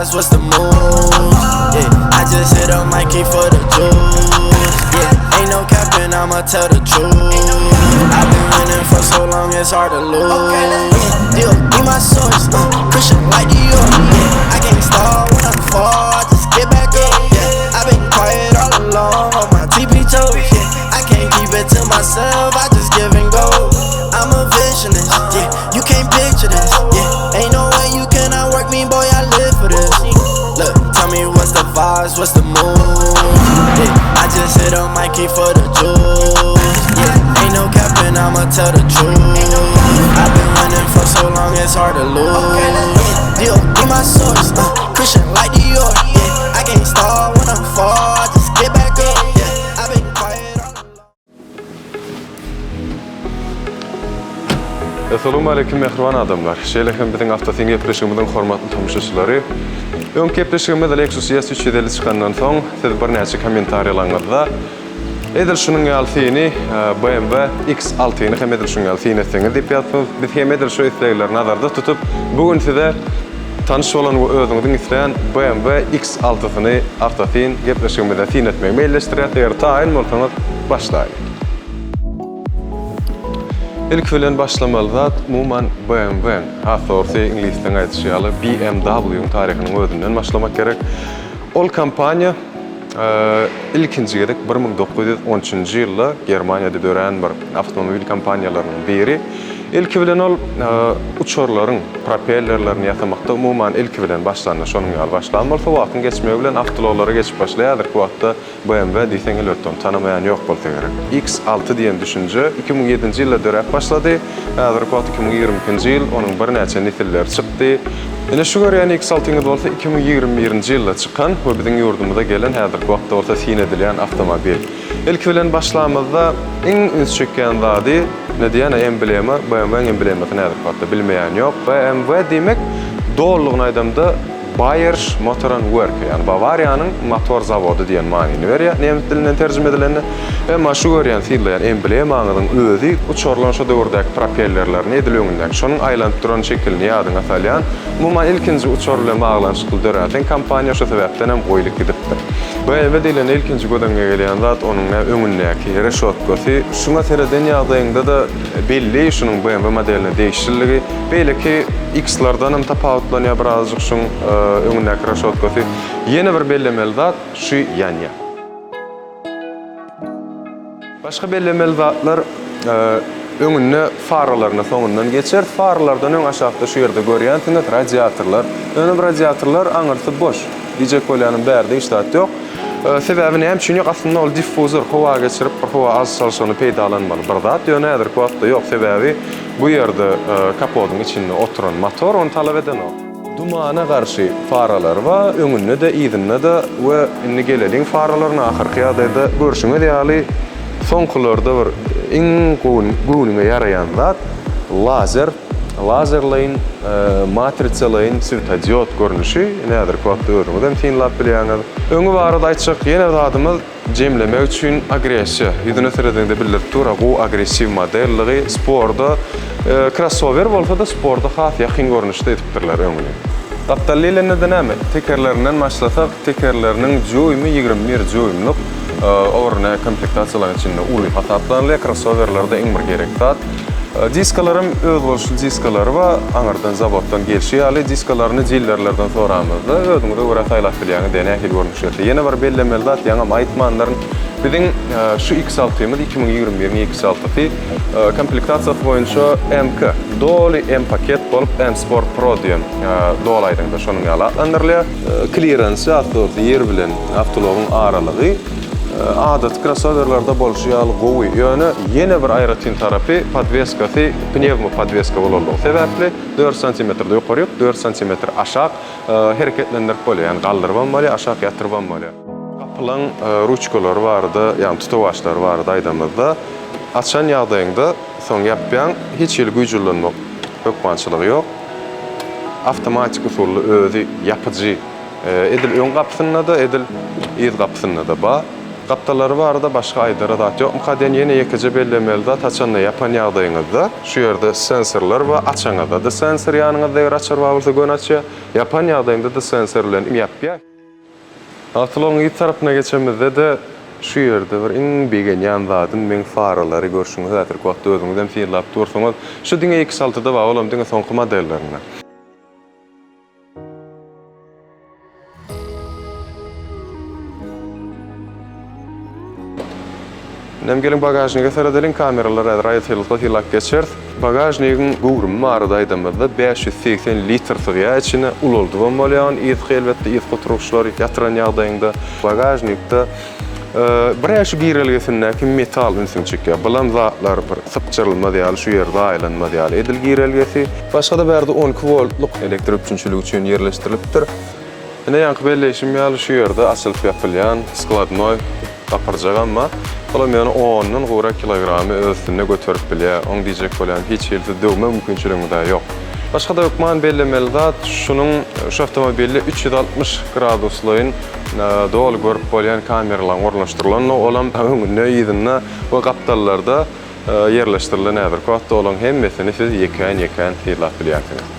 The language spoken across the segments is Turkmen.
vibes, what's the moves? Yeah, I just hit up Mikey for the juice. Yeah, ain't no capping, I'ma tell the truth. I've been winning for so long, it's hard to lose. Yeah, D.O.D. my source, uh, Christian like Dior. Yeah, I can't stall when I fall, I just get back up. Yeah, I've been quiet all along on my TP toes. Yeah, I can't keep it to myself, I just give and go. I'm a visionist, yeah, you can't picture this. Yeah, ain't no way you cannot work me, boy, I live for this. Look, tell me what's the vibes, what's the move? Yeah, I just hit up Mikey for the juice. Yeah, ain't no capping, I'ma tell the truth. I've been winning for so long, it's hard to lose. D.O.D. my source, uh, Christian like Dior. Yeah, I can't stall when I fall, I just get back up. Yeah, I've been quiet all along. Essalawmaleýkim mähriban adamlar! Şeýle hem biziň Awtosyn gepleşigimiziň hormatly tomaşaçylary! Öňki gepleşigimiz Lexus ES 350 çykandan soň siz birnäçe kommentariýalaryňyzda edil şunuň ýaly syny BMW X6-ny hem edil şunuň ýaly syn etseňiz diýip ýazdyňyz. Biz hem edil şu islegleri nazarda tutup bu gün size Tanyş bolan we özüňiziň islän BMW X altysyny Awtosyn gepleşigimizde syn etmegi meýilleşdirýäs. Eger taýyn bolsaňyz, başlaýlyň. Ilki bilen başlamaly zat, umuman BMW-iň, has dogrusy iňlisleriň aýdyşy ýaly BMW-iň taryhynyň özünden başlamak gerek. Ol kompaniýa Ilkinji gezek 1913-nji ýylda Germaniýada dörän bir awtomobil kompaniýalarynyň biri. Ilki bilen ol uçarlaryň propellerlerini ýasamakda umuman ilki bilen başlanda şonuň ýaly başlan bolsa, wagtyň geçmegi bilen awtoulaglara geçip başlaýar. Häzirki wagtda BMW diýseň elbetde ony tanamaýan ýok bolsa gerek. X6 diýen düşünje 2007-nji ýylda döräp başlady. Häzirki wagt 2022-nji ýyl, onuň birnäçe nesilleri çykdy. Ine şu görýän X6-yňyz bolsa 2021-nji ýylda çykan we biziň ýurdumyza gelen, häzirki wagtda bolsa syn edilýän awtomobil. Ilki bilen başlamyzda iň üns çekýän zady, ne diýýän-ä emblema, BMW-niň emblemasyny häzirki wagtda bilmeýän ýok. BMW diýmek, dolulygyny aýdamda, Bayerisch Motorenwerke, ýagny Bawariýanyň motor zawody diýen manyny berýär, nemes dilinden terjime edilende. Emma şu görýän, synlaýan emblemaňyzyň özi uçarlaryň şo döwürdäki propellerlerini edil öňündäki, şonuň aýlanyp duran şekilini ýadyňa salýan. Umuman, ilkinji uçar bilen baglanyşykly dörän kompaniýa şo sebäpden hem goýlup gidipdir. BMW diýlende ilkinji göz öňüňe gelýän zat onuň öňündäki reşotkasy. Şuňa sereden ýagdaýyňda-da belli şunuň BMW modeline degişliligi. Beýleki X-lardanam tapawutlanýar birazajyk şuň öňündäki raşotkasy. Ýene bir bellemeli zat, şu ýanýar. Başga bellemeli zatlar, öňünde faralaryna soňundan geçeris. Faralardan öň aşakda şu ýerde görýänsiňiz radiatorlar. Ýöne bu radiatorlar aňyrsy boş. Diýjek bolýanym bärde hiç zat ýok. Sebäbi näme üçin ýok? Aslynda ol diffuzor howa geçirip bir howa alyş-çalşygyny peýdalanmaly bir zat. Ýöne häzirki wagtda ýok. Sebäbi Bu ýerde kapodyň içinde oturan motor ony talap edenok. Dumana garşy faralary bar, öňünde-de, yzynda-da we indi geleliň faralaryna ahyrky ýagdaýda görşüňiz ýaly soňkularda bir iň gowy göwnüňe ýaraýan zat lazer, lazerleýin, matrisalaýyn swetodiod görnüşi, indi häzirki wagtda özüňiz hem synlap bilýäňiz. Öňi barada aýtjak ýene zadymyz Jemlemek üçin agressiýa, ýüzüne seredeňde bildirip dur-a gowy agressiw modellygy, sporda krossower bolsa-da sporda has ýakyn görnüşde edipdirler öňüni. Gapdal diýlende-de näme, tekerlerinden başlasak, tekerleriniň dýuými 21 dýuýmlyk, obrne komplektasiýalaryň içinde uly hasaplanylýar, krossowerlerde iň bir gerek zat. Diskalaram özboluşly diskalary bar, aňyrdan zawoddan gelşi ýaly diskalaryny dillerlerden soramyzda özüňize görä saýlap bilýäňiz diýen nähili görnüş gelse. Ýene bir bellemeli zat ýaňam aýtmandyryn, biziň şu X altymyz 2021-iň X altysy komplektasiýasy boýunça MK, doly M paket bolup M Sport Pro diýen doly aýdaňda şonuň ýaly atlandyrylýar. Klirensy, has dogrusy ýer bilen awtoulagyň aralygy Adaty krossowerlerde bolşy ýaly gowy, ýöne ýene bir aýratyn tarapy podweskasy pnewmo podweska bolanlygy sebäpli dört santimetrde ýokaryk, dört santimetr aşak hereketlendirip bolýar, ýagny galdyrybam bolýar, aşak ýatyrybam bolýar. Gapylaň ruçkalary barada, ýagny tutawaçlary barada aýdamyzda, açan ýagdaýyňda soň ýapýaň, hiç hili güýç ullanmak hökmançylygy ýok. Awtomatik usulda özi ýapyjy Edil öň gapysynda-da, edil yz gapysynda-da bar. Gapdallary barada başga aýdara zat ýokmyka diýen ýene ýekeje bellemeli zat haçanda ýapan ýagdaýyňyzda şu ýerde sensorlar bar açaňyzda-da sensor ýanyňyzda eger açar bar bolsa göni açýar ýapan ýagdaýyňda-da sensor bilen ýapýar. Awtoulagyň yz tarapyna geçemizde-de şu ýerde bir iň begenýän zadym meň faralary görşüňiz häzirki wagtda özüňizem synlap dursuňyz. Şu diňe X altyda bar olam diňe soňky modellerinde. Indem geliň bagažnige seredeliň, kameralar häzir aýratynlykda synlap geçeris. Bagažnigiň göwrümi barada aýdamyzda 580 litr sygýar içine, ulaldybam bolýar ony yzky elbetde yzky oturgyçlary ýatyran ýagdaýyňda. Bagažnikde bir-ä şu girelgesindäki metal ünsüňi çekýär. Bulam zatlar bir sypjyrylmaz ýaly şu ýer zaýalanmaz ýaly edil girelgesi. Başga-da bärde 12 woltlyk elektr üpjünçiligi üçin ýerleşdirilipdir. Ine ýaňky belleýşim ýaly şu ýerde açylyp ýapylýan skladnoý gapyrjagam bar. Olam ýöne ondan gowrak kilogramy öz üstünde göterip bilýär. Oň diýjek bolýan hiç hili siz döwme mümkinçiligiňiz-ä ýok. Başga-da hökman bellemeli zat şunuň şu awtomobilde 360 graduslaýyn doly görüp bolýan kameralaryň ornaşdyrylandygy, olam öňünde, yzynda we gapdallarda ýerleşdirilen häzirki wagtda olaryň hemmesini siz ýekän-ýekän synlap bilýärsiňiz.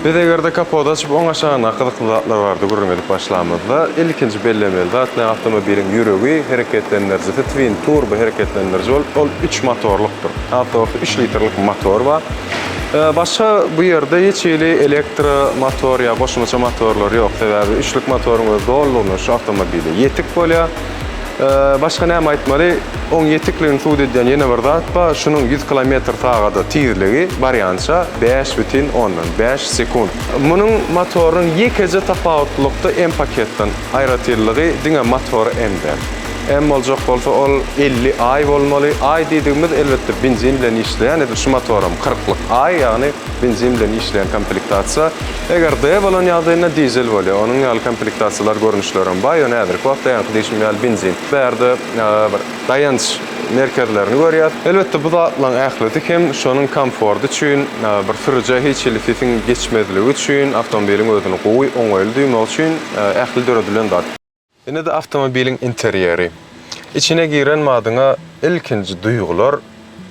Biz eger-de kapot açyp oň aşagyndaky gyzykly zatlar barada gürrüň edip başlamyzda, ilkinji bellemeli zat ne awtomobiliň ýüregi, hereketlendirijisi twin turbo hereketlendiriji bolup, ol üç motorlykdyr. Has dogrusy üç litrlik motor bar. Başga bu ýerde hiç hili elektro motor ýa goşmaça motorlar ýok. Sebäbi üçlük motoryň özi dolulygyna şu awtomobile ýetik bolýar. Başga näme aýtmaly, oň ýetikligini subut edýän ýene bir zat bar, şunuň 100 kilometr sagada tizligi barýança 5,5 sekunt. Munuň motorynyň ýekeje tapawutlylykda M paketden aýratynlygy diňe motory M däl. M boljak bolsa ol 50 I bolmaly. I diýdigimiz elbetde benzin bilen işleýän, edil şu motoram kyrklyk I, ýagny benzin bilen işleýän komplektasiýa. Eger D bolan ýagdaýynda dizel bolýar. Onuň ýaly komplektasiýalar görnüşlerem bar, ýöne häzirki wagtda ýaňky diýşim ýaly benzin. Bärde bir daýanç merkezlerini görýäs. Elbetde bu zatlaryň ählisi hem şonuň komforty üçin, bir sürüjä hiç hili sesiň geçmezligi üçin, awtomobiliň özüni gowy, oňaýly duýmagy üçin ähli döredilen zat. Ine-de awtomobiliň interýeri. Içine giren badyňa ilkinji duýgular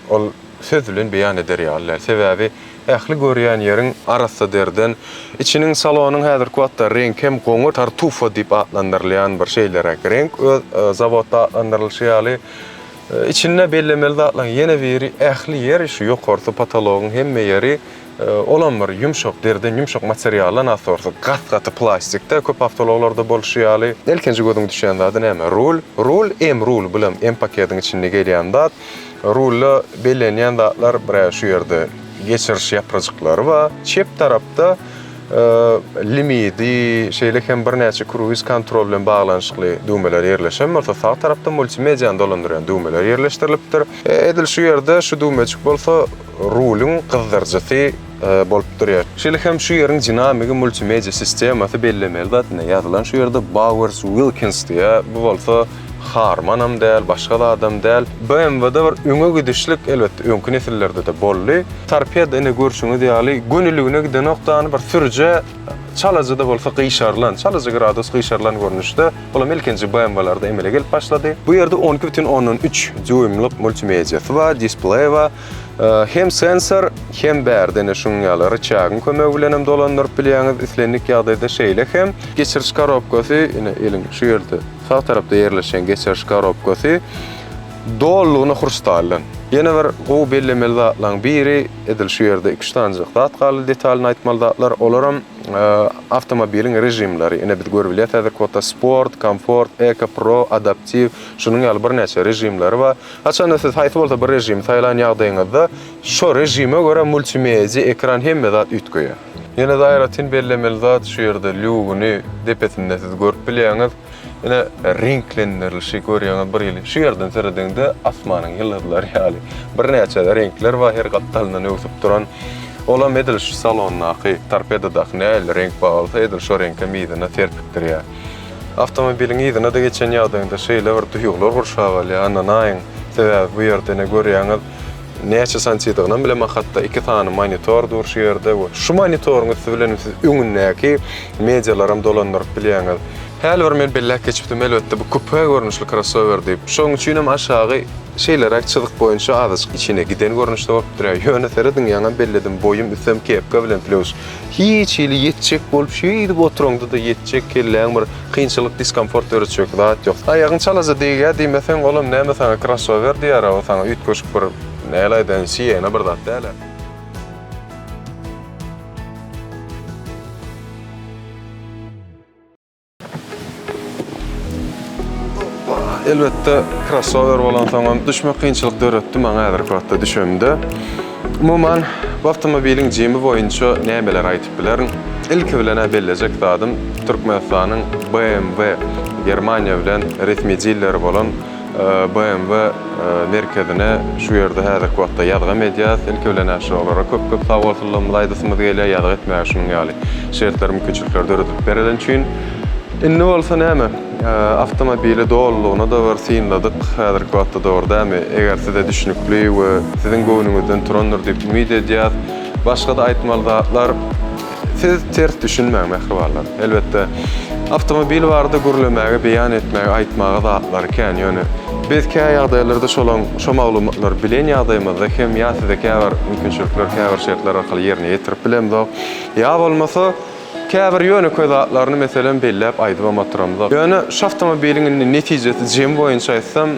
ol söz bilen beýan eder ýaly däl. Sebäbi ähli görýän ýeriň arassa derden, içiniň salonyň häzirki wagtda reňki hem goňur tartufo diýip atlandyrylýan bir şeýleräk reňk öz zawodda atlandyrylyşy ýaly. Içinde bellemeli zatlaryň ýene biri ähli ýeri şu ýokarsy potologyň hemme ýeri Olam bir ýumşak deriden ýumşak materialdan has dogrusy gat-gaty plastikde köp awtoulaglarda bolşy ýaly. Ilkinji gözüň düşýän zady näme? Rul. Rul M rul bulam M paketiň içinde gelýän zat. Rulda bellenýän zatlar bir şu ýerde geçiriş ýaprajyklary bar. Çep tarapda limidi, şeýle hem birnäçe kruiz kontrol bilen baglanyşykly düwmeler ýerleşen bolsa, sag tarapda multimediany dolandyrýan düwmeler ýerleşdirilipdir. Edil şu ýerde şu düwmejik bolsa rulyň gyzdyryjysy bolup durýar. Şeýle hem şu ýeriň dinamigi multimedia sistemasy bellemeli zat ine ýazylan şu ýerde Bowers Wilkins diýýär. Bu bolsa Harmanam däl, başga zadam däl. BMW-da bir öňe gidişlik elbetde öňki nesillerde-de boldy. Torpeda ine görşüňiz ýaly gönüligine gidenok dany bir sürüjä çalaja-da bolsa gyşarylan, çalaja gradus gyşarylan görnüşde. Olam ilkinji BMW-lerde emele gelip başlady. Bu ýerde 12,3 dýuýmlyk multimediasy bar, displeý bar. Hem sensor, hem bärde ine şunuň ýaly ryçagyň kömegi bilen hem dolandyryp bilýäňiz islendik ýagdaýda. Şeýle hem geçiriş korobkasy ine eliň şu ýerde sag tarapda ýerleşen geçiriş korobkasy dolulygyna hrustaldan. Ýene bir gowy bellemeli zatlaryň biri edil şu ýerde iki-üç sanyjak zat galdy detalyny aýtmaly zatlar. Olaram awtomobiliň režimleri. Ine biz görüp bilýäs häzirki wagtda sport, komfort, eko, pro, adaptiw şunuň ýaly birnäçe režimleri bar. Haçanda siz haýsy bolsa bir režimi saýlan ýagdaýyňyzda, şo režime görä multimedia ekran hemme zat üýtgeýär. Ýene-de aýratyn bellemeli zat şu ýerde lýugyny depesinde siz görüp bilýäňiz. Ine reňklendirilişi görýäňiz bir hili. Şu ýerden seredeňde asmanyň ýyldyzlary ýaly birnäçe reňkler bar her gapdalyndan öwsüp duran. Olam edil şu salondaky torpedadaky nähili reňk bar bolsa edil şo reňkem yzyna serpikdirýär. Awtomobiliň yzyna-da geçen ýagdaýyňda şeýle bir duýgular gurşap alýar, ynanaýyň. Sebäbi bu ýerde ine görýäňiz, Näçe santidygynam bilemok hatda iki sany monitor dur şu ýerde we şu monitoryň üsti bilen siz öňündäki medialaram dolandyryp bilýäňiz. Häli bir men belläp geçipdim elbetde bu kupe görnüşli krossower diýip. Şonuň üçinem aşagy şeýleräk çyzyk boýunça azajyk içine giden görnüşde bolup durýar. Ýöne serediň ýaňam belledim boýum üstem kepka bilen plýus. Hiç hili ýetjek bolup şeýdip oturaňda-da ýetjek kelläň bir kynçylyk diskomfort döretjek zat ýok. Aýagyň çalaja degýär diýmeseň olam näme saňa krossower diýýär-ä o saňa üýtgeşik bir näle aýdaýyn Siena bir zat däl-ä. Elbetde, krossower bolansoňam düşmek kynçylyk döretdi maňa häzirki wagtda düşemde. Umuman, bu awtomobiliň jemi boýunça nämeler aýdyp bilerin? Ilki bilen-ä bellejek zadym, Türkmenistanyň BMW Germaniýa bilen resmi dilleri bolan BMW merkezine şu ýerde häzirki wagtda ýazgam edýäris. Ilki bilen-ä şolara köp-köp sag bolsunlarymyzy aýdasymyz gelýär, ýazgy etmäge şunuň ýaly şertler, mümkinçilikler döredilip berlen üçin. Indi bolsa näme, awtomobili dolulygyna-da bir synladyk häzirki wagtda dogry dälmi? Eger size düşnükli we siziň göwnüňizden turandyr diýip umyt edýäs. Başga-da aýtmaly zatlar. Siz ters düşünmäň, mähribanlar. Elbetde, awtomobil barada gürlemäge, beýan etmäge, aýtmaga zatlary kän, ýöne biz kä ýagdaýlarda şolaň, şo maglumatlary bilen ýagdaýymyzda hem ýa size käbir mümkinçilikler, käbir şertler arkaly ýerine ýetirip bilemzok, ýa bolmasa, käbir ýönekeý zatlaryny, meselem, belläp aýdybam oturamzok. Ýöne şu awtomobiliň indi netijesi jemi boýunça aýtsam,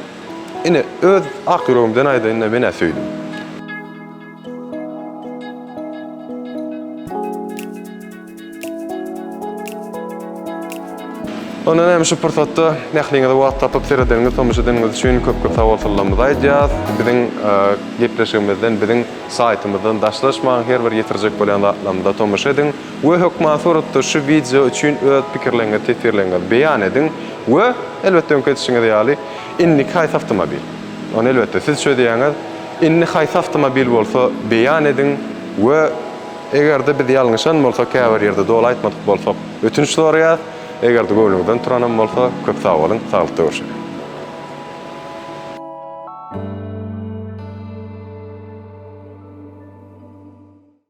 ine, öz ak ýüregimden aýdaýyn-da, men-ä söýdüm. Onda näme şu pursatda ähliňize wagt tapyp seredeniňiz, tomaşa edeniňiz üçin köp-köp sag bolsunlarymyzy aýdýas. Biziň gepleşigimizden, biziň saýtymyzdan daşlaşmaň, her bir ýetirjek bolýan zatlarymyza tomaşa ediň we hökman suratda şu wideo üçin öz pikirleriňizi, teswirleriňizi beýan ediň we elbetde öňki edişiňiz ýaly indiki haýsy awtomobil? Ony elbetde siz çözýäňiz. Indi haýsy awtomobil bolsa beýan ediň we eger-de biz ýalňyşan bolsak käbir ýerde doly aýtmadyk bolsak ötünç soraýas. Eger-de göwnüňizden turanam bolsa köp sag boluň, saglykda görşeliň.